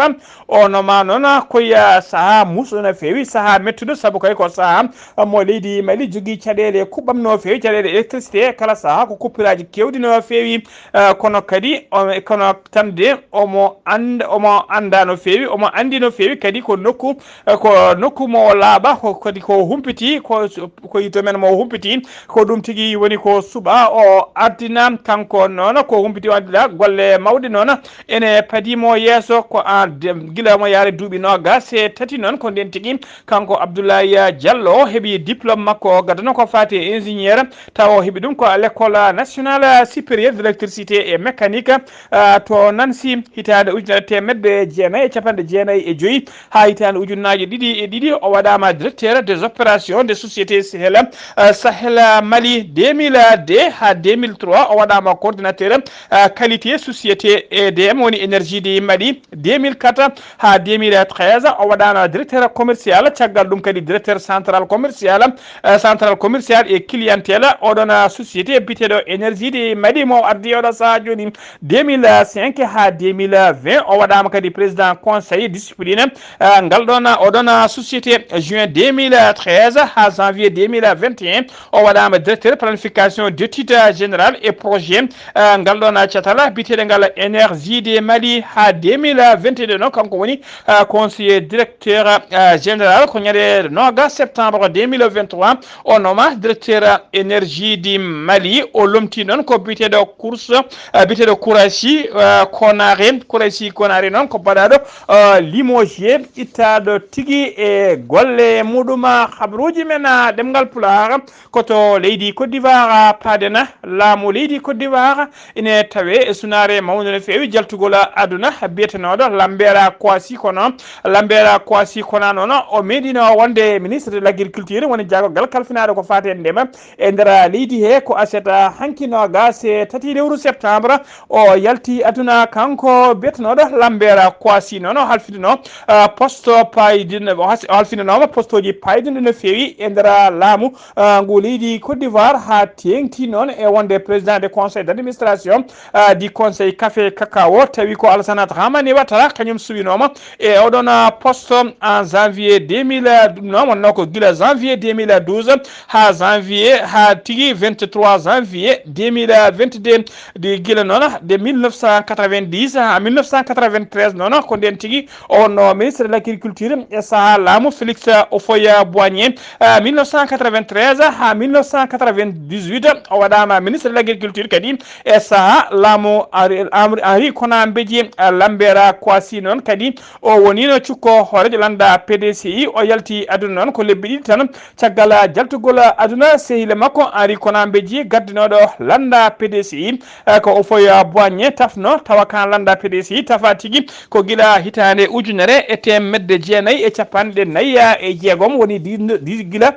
Ono ma noon koye sahaa muusɗo no feewi, sahaa mettuɗo, sabu kay ko sahaa mo leydi Mali jogii caɗeele kuɓɓam no feewi, caɗeele électricité kala sahaa ko coupuraaji keewɗi no feewi. Eh, kono kadi o-, kono tan de omo and-, omo annda no feewi, omo anndi no feewi kadi ko nokku, eh, ko nokku mo laaɓa, ko kadi ko humpiti, ko, ko domaine mo humpiti, ko ɗum tigi woni ko suɓa o ardina kanko noon, ko humpiti o ardina golle mawɗe noon ene padii mo yeeso ko en de-, gila mo yaari duuɓi noogas e tati noon ko ndeen tigi kanko Abdoulaye Diallo o heɓi diplôme makko o gadano ko faati e ingénieur, tawa o heɓi ɗum ko à l'école nationale supérieure de l'électricité et mécanique, ah, to Nancy, hitaande ujunere teemedde jeenayi e capanɗe jeenayi e joyi haa hitaande ujunnaaje ɗiɗi e ɗiɗi. O waɗaama directeur des opérations de société Sahel, ah, Sahel Mali deux mille deux haa deux mille trois. O waɗaama coordinateur, ah, qualité société E D M, woni énergie du Mali, deux mille quatre haa deux mille treize. O waɗaano directeur commercial, caggal ɗum kadi directeur central commercial, eh, central commercial et clientèle. Oɗon, eh, société biyeteeɗo énergie du Mali mo ardi oɗo sahaa jooni deux mille cinq haa deux mille vingt. O waɗaama kadi président conseil discipline, eh, ngal ɗon, oɗon, eh, société juin deux mille treize haa janvier deux mille vingt et un. O waɗaama directeur planification d'études générales et projet, eh, ngal ɗon, eh, catal biyeteeɗo ngal énergie du Mali haa deux mille vingt et deux noon. Kanko woni, eh, conseiller directeur, eh, général. Ko ñande noogas septembre deux mille vingt-trois, o nooma directeur énergie du Mali. O lomti noon ko biyeteeɗo course, eh, biyeteeɗo Kourachi, eh, Konaré. Kourachi Konaré noon ko baɗaaɗo, eh, limogé, ittaaɗo tigi e golle muɗum. Habaruuji men, eh, ɗemngal Pulaar. Ko to leydi Côte d'Ivoire paaden. Laamu leydi Côte d'Ivoire ine tawee e sunaare mawnde no feewi jaltugol aduna biyetenooɗo Lambert Kwasi Kono. Lambert Kwasi Kono noon o meeɗino wonde ministre de l'agriculture, woni jaagorgal kalfinaaɗo ko faati e ndema e nder leydi he. Ko aset hanki noogas e tati lewru septembre o yalti aduna kanko biyetenooɗo Lambert Kwasi noon o halfitino, ah, poste paydin-, o has-, o halfitinooma posteji paydinɗi no feewi e nder laamu ah, ngu leydi Côte d'Ivoire haa teeŋti noon e wonde président de conseil d'administration, ah, du conseil café cacao, tawi ko Alassane Dramane Ouattara, kañum suwinooma e oɗon, ah, poste en janvier deux mille, ɗum noon wonnoo ko gila janvier deux mille douze haa janvier, haa tigi vingt-trois janvier deux mille vingt-deux, de gila noon de mille neuf cent quatre-vingt-dix haa mille neuf cent quatre-vingt-treize noon ko ndeen tigi o wonno ministre de l'agriculture e sahaa laamu Félix Houphouët-Boigny, ah, mille neuf cent quatre-vingt-treize haa mille neuf cent quatre-vingt-dix-huit. O waɗaama ministre de l'agriculture kadi e sahaa laamu Henri, Henri, Henri Konan Bédié, ah, Lambert Kwasi noon kadi o woniino cukko hooreejo lannda P D C I. O yalti aduna noon ko lebbi ɗiɗi tan caggal jaltugol aduna. Sehile makko Henri Konan Bédié, gardinooɗo lannda P D C I, ko Houphouët Boigny tafno, tawa kan lannda P D C I tafa tigi ko gila hitaande ujunere e teemedde jeenayi e capanɗe nayi e jeegom, woni di- di- gila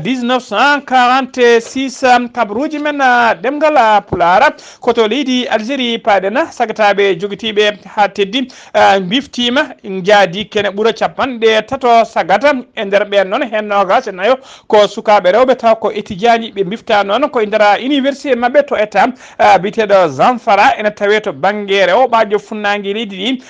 dix-neuf cent quarante-six. Kabaruuji men ɗemngal Pulaar, ko to leydi Algérie paaɗen. Sagataaɓe jogitiiɓe haa teddi mbiftiima, njaadi kene ɓura capanɗe tato sagata. E nder ɓeen noon, heen noogaas e nayo ko sukaaɓe rewɓe, taw ko etijaaji. Ɓe mbifta noon ko e nder université maɓɓe to État biyeteeɗo Zamfara, ene tawee to bannge rewɓaajo funnaange leydi ndi.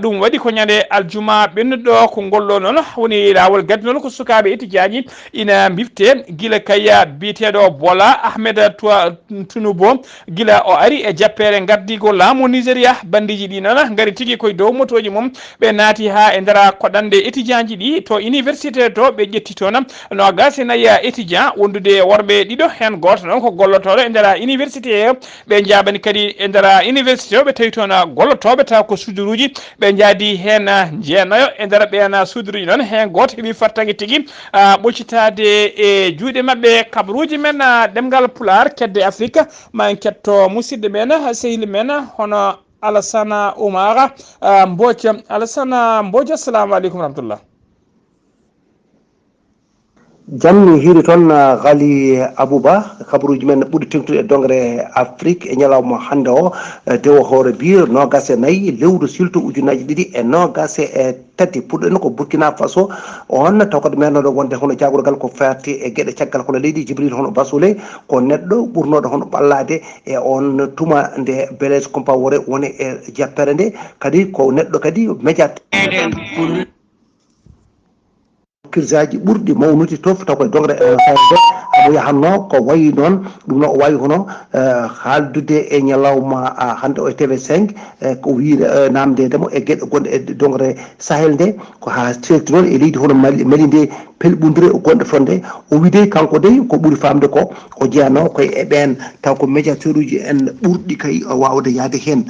Ɗum waɗi ko ñande aljuma ɓennuɗo ko ngollo noon woni laawol gaddi noon ko sukaaɓe etijaaji ina mbifte gila kay biyeteeɗo Bola Ahmed Tua- Tinubu, gila o ari e jappeere ngardiigo laamu Nigeria, bandiiji ɗi noon ngari tigi koye dow motooji mum. Ɓe naati haa e nder koɗanɗe etijaaji ɗi to université to, ɓe ƴetti toon noogaas e nayi etijaa, wondude e worɓe ɗiɗo, heen gooto noon ko gollotooɗo e nder université he. Ɓe njaabani kadi e nder université o, ɓe tawi toon gollotooɓe taw ko suuduruuji, ɓe njaadi heen jeenayo. E nder ɓeen suuduruuji noon, heen gooto heɓi fartaŋŋe tigi ɓoccitaade e juuɗe maɓɓe. Kabaruuji men ɗemngal Pulaar, kedde Afrik, ma en ketto musidɗo men, sehil men, hono Alassana Oumar Mbodj. Alassana Mbodj, assalamu aleykum wa rahmatullah. Jam mi hiiri toon, Ghali Abouba. Kabaruuji men ɓuri teeŋtude e doŋre Afrik e ñalawma hannde o, dewo hoore biir noogaas e nayi lewru silto ujunaaji ɗiɗi e noogaas e tati. Puɗɗoɗen ko Burkina Faso, oon taw kadi mernooɗo wonde hono jaagorgal ko faati e geɗe caggal kono leydi, Jibril hono Basule, ko neɗɗo ɓurnooɗo hono ɓallaade e oon tuma nde Blaise Compaoré woni e jappere nde, kadi ko neɗɗo kadi médiateur. Kirsaaji ɓurɗi mawnude to taw koye doŋre e hono Sahel nde, mo yahanno ko wayi noon. Ɗum noon o waawi hono haaldude e ñalawma hannde o e T V cinq, ko wii naamndeede mo e geɗe gonɗe e doŋre Sahel nde, ko haa seekti noon e leydi hono Mali, Mali nde, pelɓundire gonɗe toon nde. O wii dey, kanko dey, ko ɓuri faamde ko, o jeyanoo koye e ɓeen taw ko médiateur uji en ɓurɗi kay waawde yahde heen.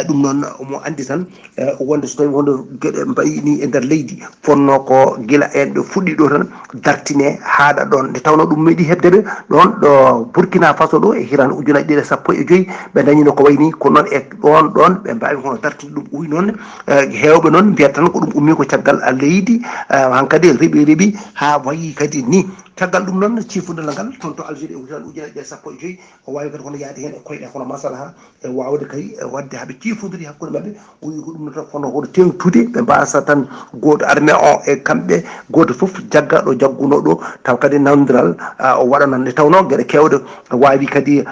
Ɗum noon omo anndi tan, wonde so tawii wonde geɗe mbayi ni e nder leydi, fotnoo ko gila en ɓe fuɗɗi ɗo tan, dartine haaɗa ɗoon. Nde tawnoo ɗum meeɗi heɓde ɓe ɗoon ɗo Burkina Faso ɗo e hitaande ujunaaji ɗiɗi e sappo e joy, ɓe ndañino ko wayi ni. Ko noon e ɗoon ɗoon ɓe mbaawi hono dartinde ɗum. Uwi noon, heewɓe noon mbiyata tan ko ɗum ummii ko caggal leydi, hankadi reɓi reɓi haa wayi kadi ni. Caggal ɗum noon, ciifundiral ngal toon to Algérie e hitaande ujunaaji ɗiɗi e sappo e joy, o waawi kadi hono yahde heen e koyɗe hono masalaha e waawde kay e waɗde haa ɓe ciifondiri hakkunde maɓɓe. O wii ko ɗum no tan hono hoto teeŋtude, ɓe mbaasa tan gooto armée o e kamɓe, gooto fof jagga ɗo jaggunoo ɗo, taw kadi nanondiral o waɗanan. Nde tawnoo geɗe keewɗe waawi kadi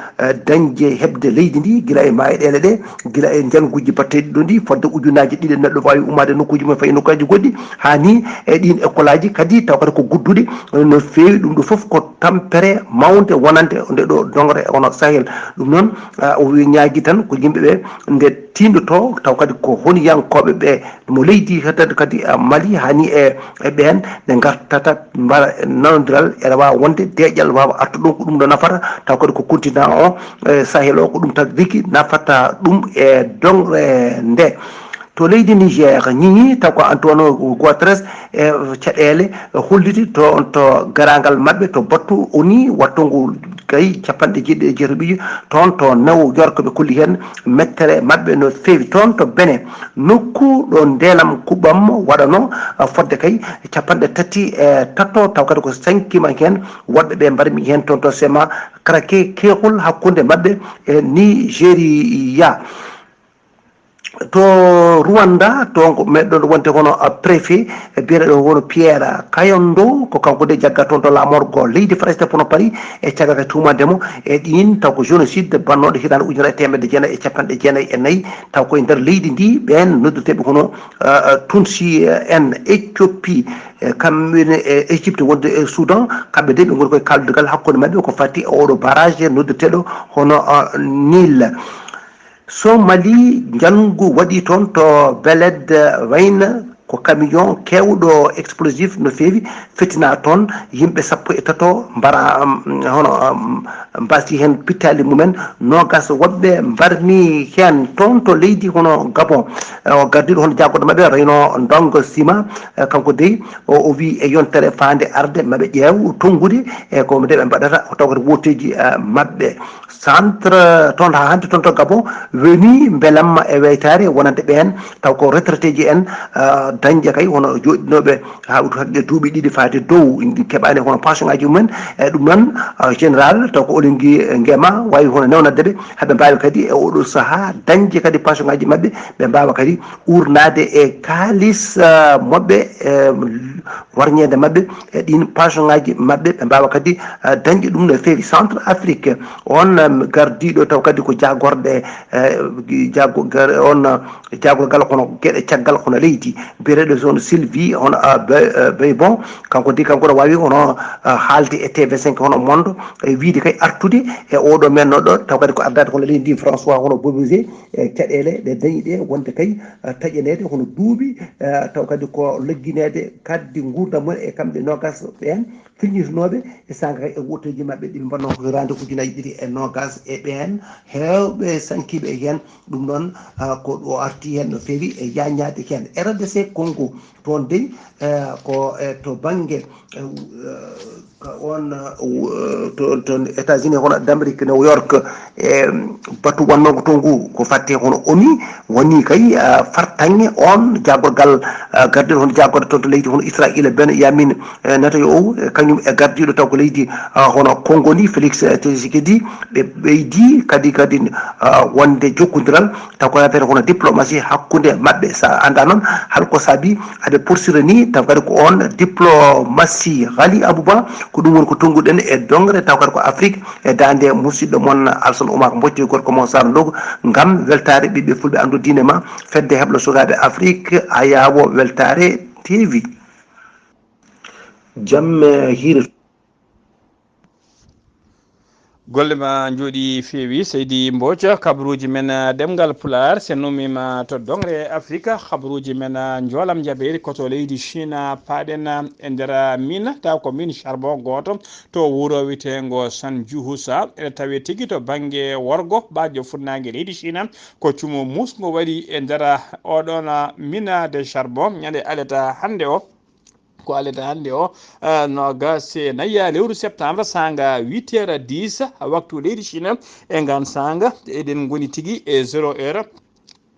dañde heɓde leydi ndi, gila e maayo ɗeele ɗe, gila e njanguuji batteeɗi ɗo ndi, fodde ujunaaji ɗiɗi neɗɗo waawi ummaade nokkuuji mum fayi nokkuuji goɗɗi, haa ni e ɗiin ekkolaaji kadi taw kadi ko gudduɗi no feewi. Ɗum ɗo fof ko tampere mawnde wonande nde ɗo doŋre e hono Sahel. Ɗum noon, o wi ñaagi tan ko yimɓe ɓe nde tiindotoo, taw kadi ko honiyankooɓe ɓe mo leydi heddade kadi Mali, haa ni e, e ɓeen nde ngartata mbaɗa nanondiral, ene waawa wonde deeƴal waawa arta ɗum, ko ɗum ɗo nafata, taw kadi ko continent o, e Sahel o, ko ɗum tagi rigi nafata ɗum e doŋre nde. To leydi Niger, ñiñi taw ko Antonio Guterres e caɗeele holliti to, to garaangal maɓɓe to battu O N U wattungol kay capanɗe jeeɗiɗi e jeetati ɓiyi toon to New York, ɓe kolli heen mettere maɓɓe no feewi. Toon to Benin, nokku ɗo ndelam kuɓɓam waɗano, fodde kay capanɗe tati e tato, taw kadi ko sankima heen, woɗɓe ɓe mbarmi heen toon to Sema Krake, keehol hakkunde maɓɓe e Nigeria. To Rwanda, toon ko meɗɗon wonde hono, ah, préfet, eh, biyeteeɗo hono Pierre Kayondo, ko kanko de jagga toon to laamorgo leydi Farayse, fono Paris, e caggal ka tuumaade mo e ɗiin taw ko génocide bannooɗo hitaande ujunere e teemedde jeenayi e capanɗe jeenayi e nayi, taw koye nder leydi ndi, ɓeen noddirteeɓe hono, ah, ah, Tunsi, eh, en Éthiopie, eh, kamɓe ne e Égypte wonde e Soudan, kamɓe de ɓe ngoni koye kaaldugal hakkunde maɓɓe ko fati e oɗo barrage noddirteeɗo hono, ah, Nil. Somali, njanngu waɗi toon to Beled Wayne, Ko camion keewɗo explosif no feewi, fettinaa toon, yimɓe sappo e tato mbara, um, hono, um, mbasi heen pittaali mumen, noogas woɓɓe mbarmi heen toon to leydi hono Gabon. Eh, o gardiiɗo hono jaagorɗo maɓɓe, Reyno Ndongo Sima, eh, kanko dey, o, o wii e yontere faande arde maɓe ƴeew tonngude e ko nde ɓe mbaɗata, taw kadi wooteeji, eh, maɓɓe. Centre toon haa hannde toon to Gabon woni mbelamma e weytaare wonande ɓeen taw ko retraité ji en, ah, dañde kay hono jooɗinooɓe haa ɓe duuɓi ɗiɗi faade dow, ɗi keɓaani hono pension ŋaaji mumen. E ɗum noon, ah, général taw ko Olingi Nguema waawi hono newnande ɓe haa ɓe mbaawi kadi e oɗo sahaa dañde kadi pension ŋaaji maɓɓe, ɓe mbaawa kadi uurnaade e kaalis, ah, maɓɓe, e warñeede maɓɓe e ɗiin pension ŋaaji maɓɓe, ɓe mbaawa kadi, ah, dañde ɗum no feewi. Centre Afrique, oon, ah, gardiiɗo taw kadi ko jaagorɗe, eh, jaago-, gar-, oon, ah, jaagorgal hono geɗe caggal hono leydi, biyeteeɗo hono Sylvie, hono, ah, Be-, eh, Beybon, kanko di, kanko ne waawi hono, ah, haalde e T V cinq hono Monde, e wiyde kay artude e oɗo men no ɗo, taw kadi ko ardaade hono leydi ndi François hono Bobisé, e caɗeele ɗe dañi ɗe wonde kay, ah, taƴaneede hono duuɓi, ah, taw kadi ko laggineede kaddi nguurndam mum e kamɓe noogas ɓeen, firñitinooɓe e saanga kay e wooteeji maɓɓe ɗi ɓe mbaɗnoo ko hitaande ujunaaji ɗiɗi e noogas e ɓeen heewɓe sankiiɓe heen. Ɗum noon, ah, ko ɗo arti heen no feewi e yaañaade heen. R D C Congo, toon dey, eh, ko, eh, to bannge, eh, ka on, eh, to, to États-Unis hono d'Amérique, New York, e batu wannoogo to ngu ko fatte hono ONU woni kay, ah, fartaŋŋe on jaagorgal, ah, gardiiɗo hono jaagorɗo toon to leydi hono Israayiila Benyamin, eh, Netanyahu, eh, kañum e gardiiɗo taw ko leydi, ah, hono Congo ndi Félix, eh, Tshisekedi, ɓe ɓeydi kadi, kadi, ah, wonde jokkondiral taw ko affaire hono diplomatie hakkunde maɓɓe. Sa anndaa noon hol ko saabi aɓe porsira ni, taw kadi ko on diplomatie. Ghali Abouba, ko ɗum woni ko tonnguɗen e dongre, taw kadi ko Afrique e daande musidɗo mon Alsan Oumar Mbodj, gorko mon Sara Ndogo, ngam weltaare ɓiɓɓe fulɓe anndu diine ma, fedde heblo sukaaɓe Afrique, ayaawo weltaare T V. Jam, eh, hiiri. Golle ma njooɗi feewi, Seydi Mbooc. Kabaruuji men, eh, ɗemngal Pulaar, so en ummiima to dongre Afrika, kabaruuji men, eh, njoolam njabeeri ko to leydi Chine, paaɗen, eh, e nder, eh, mine, taw ko mine charbon gooto to wuro wiyeteengo Sanjuhusa. Ene tawee tigi to bannge worgo, ɓaajo funnaange leydi Chine, ko cumu muusngo waɗi e nder, eh, oɗon, eh, mine de charbon, ñande alata hannde o. Ko alata hannde o, eh, noogaas e nayi lewru septembre, saanga huit heures dix, waktu leydi Chine. E ngaan saanga, eɗen ngoni tigi e zéro heure,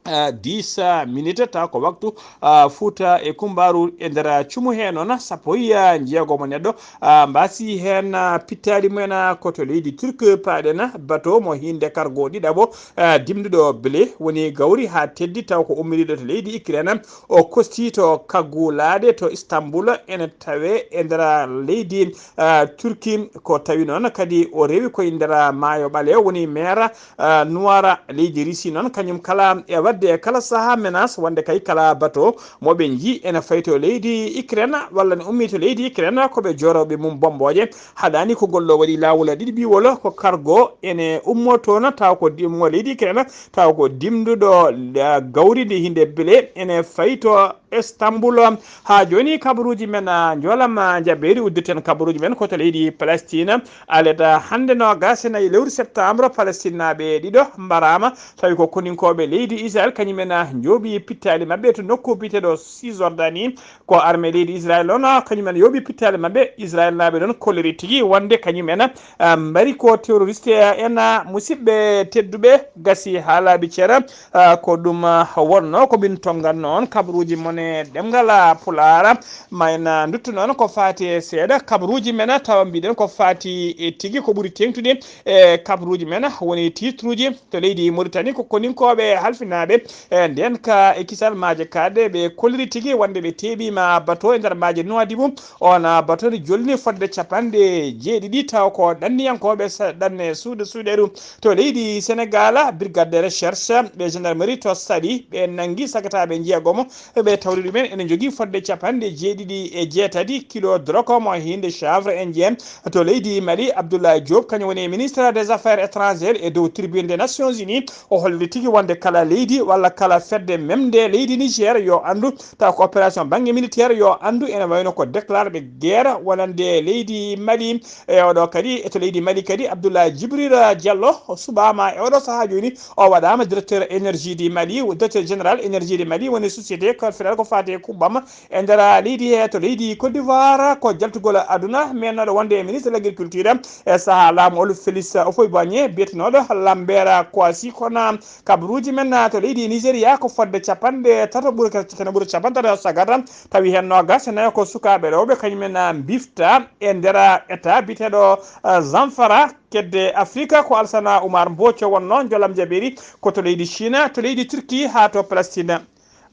eh, dix minutes, taw ko waktu, ah, Fuuta e Kumbaaru e nder cumu hee noon, sappo e jeego mo neɗɗo, ah, mbaasi heen, ah, pittaali mumen, ah, ko to leydi Turki paaɗen, bato mo hiinde cargo ɗiɗaɓo, ah, dimduɗo blé woni gawri haa teddi, taw ko ummoriiɗo to leydi Ukraine. O kosti to kaggulaaɗe to Istanbul, ene tawee e nder leydi, ah, Turki. Ko tawi noon kadi o rewi koye nder maayo ɓaleewo, woni mer, ah, Noir. Leydi Risi noon kañum kala e waɗde e kala sahaa menace wonde kay kala bato mo ɓe njii ene fayi to leydi Ukraine walla ne ummii to leydi Ukraine, ko ɓe joorooɓe mum bommbooje. Haɗaani ko gollo waɗi laawol ɗiɗi biwol ko cargo ene ummoo toon, taw ko dim-, mo leydi Ukraine, taw ko dimduɗo, ah, gawri ndi hinde blé ene fayi to Istanbul. Haa jooni kabaruuji men, ah, njoolam, ah, njabeeri, uddirten kabaruuji men ko to leydi Palestine. Alata hannde noogaas e nayi lewru septembre, Palestinnaaɓe ɗiɗo mbaraama, tawi ko koninkooɓe leydi Israel, kañum en, ah, njooɓi pittaali maɓɓe to nokku biyeteeɗo Cisjordanie. Ko armée leydi Israel noon, ah, kañum en yooɓi pittaali maɓɓe. Israelnaaɓe noon kolliri tigi wonde kañum en, ah, mbari ko terroriste en, ah, musidɓe tedduɓe, gasi haa laaɓi cer. Ah, ko ɗum, ah, wonnoo ko min tonngatnoo on kabaruuji mon e ɗemngal, ah, Pulaar. Ma en, ah, nduttu noon ko faati e seeɗa kabaruuji men, ah, tawa mbiɗen ko faati e tigi ko ɓuri teeŋtude e kabaruuji men, ah, woni titruuji to leydi Mauritanie, ko koninkooɓe halfinaaɓe, e ndeen ka e kisal maaje kaaɗe, ɓe kolliri tigi wonde ɓe teeɓiima bato e nder maaje Nouadhibou. On, ah, bato ne jolni fodde capanɗe jeeɗiɗi, taw ko ɗanniyankooɓe sa-, ɗanne suuɗe suuɗeeru to leydi Senegaal, brigade de recherche, ɓe gendarmerie to Saly, ɓe nanngi sagataaɓe njeegomo, ɓe tawri ɗumen ene njogii fodde capanɗe jeeɗiɗi e jeetati kilo drogue mo hiinde chanvre indien to leydi Mali. Abdoulaye Diop, kañum woni ministre des affaires étrangères e dow tribune des Nations Unies, o holliri tigi wonde kala leydi walla kala fedde memde leydi Niger yo anndu, taw ko opération bannge militaire yo anndu, ene wayno ko déclaré ɓe guerre wonande leydi Mali. E oɗo kadi, e to leydi Mali kadi, Abdoulaye Djibril Diallo o suɓaama e oɗo sahaa jooni, o waɗaama directeur énergie du Mali, directeur général énergie du Mali, woni société ko feɗal ko faati e kuɓɓam e nder leydi he to leydi Côte d'Ivoire. Ko jaltugol aduna mennooɗo wonde e ministre de l'agriculture e sahaa laamu ol Félix Houphouët-Boigny, biyetenooɗo Lambert Kouassi. Kono kabaruuji men to leydi Nigéria ko fodde capanɗe tato ɓura, kene ɓura capanɗe tato sagata, tawi heen noogas e nayo ko sukaaɓe rewɓe, kañum en mbifta e nder état biyeteeɗo, eh, Zamfara, kedde Afrika. Ko Alsana Oumar Mboco wonnoo, jolam jaɓeeri ko to leydi Chine, to leydi Turki haa to Palestine.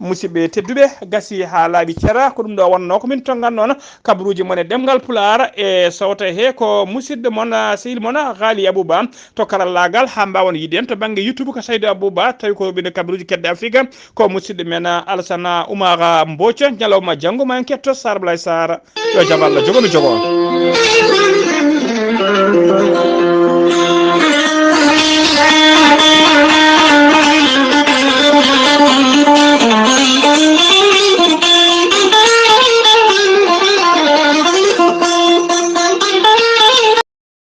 Musidɓe tedduɓe, gasi haa laaɓi cara, ko ɗum ɗo wonnoo ko min tonngan noon kabaruuji mon e ɗemngal Pulaar e sowta he ko musidɗo mon, ah, sehil mon, ah, Ghali Abouba to karallaagal, haa mbaawon yiide en to bannge YouTube ko Saydou Abouba, tawi ko ɓe kabaruuji kedde Afrika, ko musidɗo men, ah, Alsana Oumar Mboco. Ñalawma janngo ma en ketto Sar Blay Sar. Yo jam Allah jogo mi jogo.